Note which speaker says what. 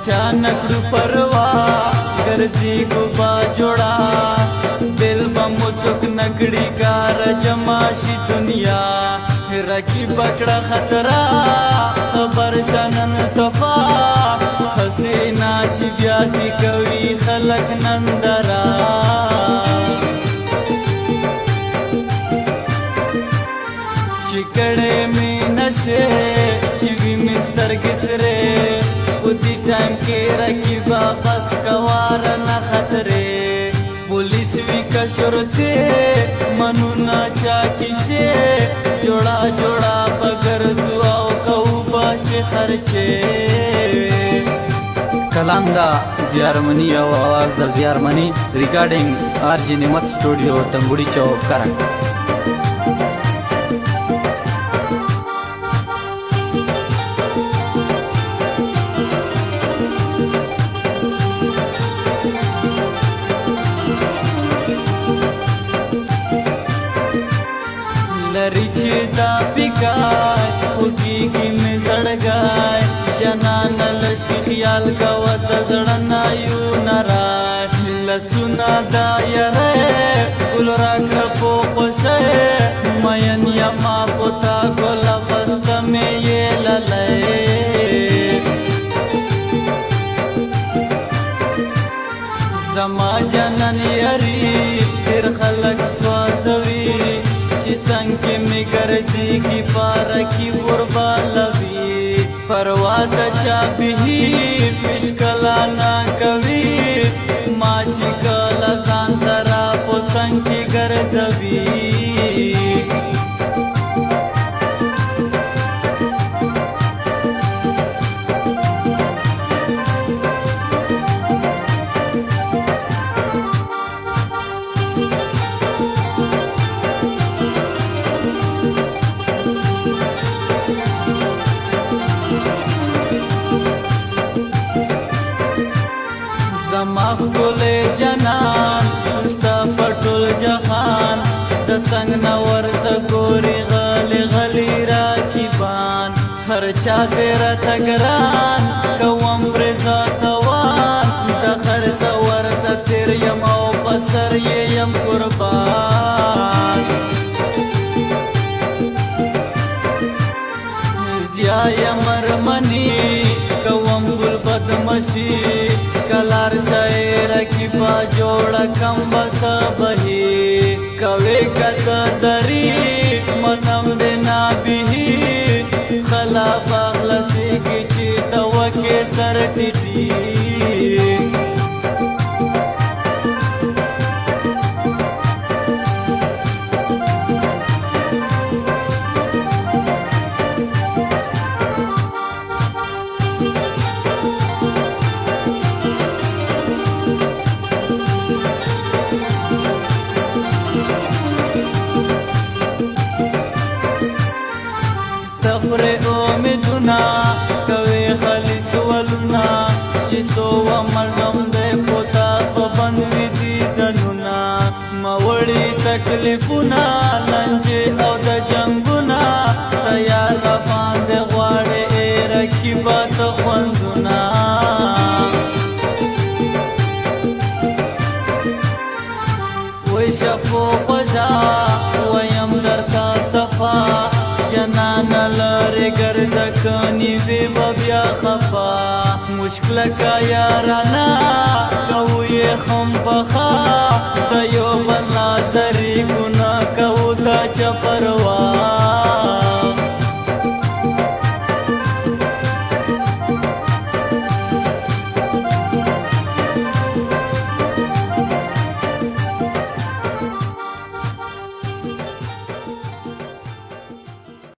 Speaker 1: د چا نکړو پروا ګرځي ګوبا جوړا دل به مو څوک نکړي کار جمع شي دنیا رکی پکړه خطرہ خبر شنن صفا حسینا چې بیا دې کوي خلق نندرا چې کړې مې نشه چې وي مې سترګې سرې اسی ټایم کې رکی واپس کوار نه خطرې پولیس وی کشرتے منونا چا کیسے جوڑا جوڑا بګرځو او کو باش خرچه
Speaker 2: کلام دا زیارمنی او آواز دا زیارمنی ریکارډینګ آر جی نعمت سټوډیو تنگوڑی چوک کرک۔
Speaker 1: لري چې دا پیکای خوږیږي مې زړګی جانانه لږ خیال کوه د زړه نه یو نری لاسونه دا یری ګل راکړه په خوښۍ مین یمه په تا ګله بسته مې یې للی زما جانان یاري ډېر خلک سوځوي چې څنګه مې ګرځېږي پاره کې وربالوي پروا د چا به مشکله نه کوي ما چې کله ځان سره په څنګ کې ګرځوي زما ښکلی جانان ستا په ټول جهان د څنګ نه ورته ګوري غلي غلي راکبان هر چا دې راته ګران کوم پرې زه ځوان د خرڅه ورته تېر یم او په سر یې یم قربان زیا یم ارمني کوم ګل بدمشي کلار شاعر کی با جوړه کم بتا بهي کوي کته زری منم دې نا به خلا باغلسی کی چې توکه سر ټیټي تفرې امیدونه کوي خالي سوالونه چې څو ملګم دی پوتا په بند وي دیدنونه ما وړي تکلیفونه لنجې او د جنګونه تیار را باندې غواړې ای رقیبه ته خوندونه وای شپو خوږه وایم درته صفا جانانه لرې ګرځه کني وي به بیا خفا مشکله که یارانه کوو یې هم پخا د یو بل نظري ګناه کوو د چا پروا.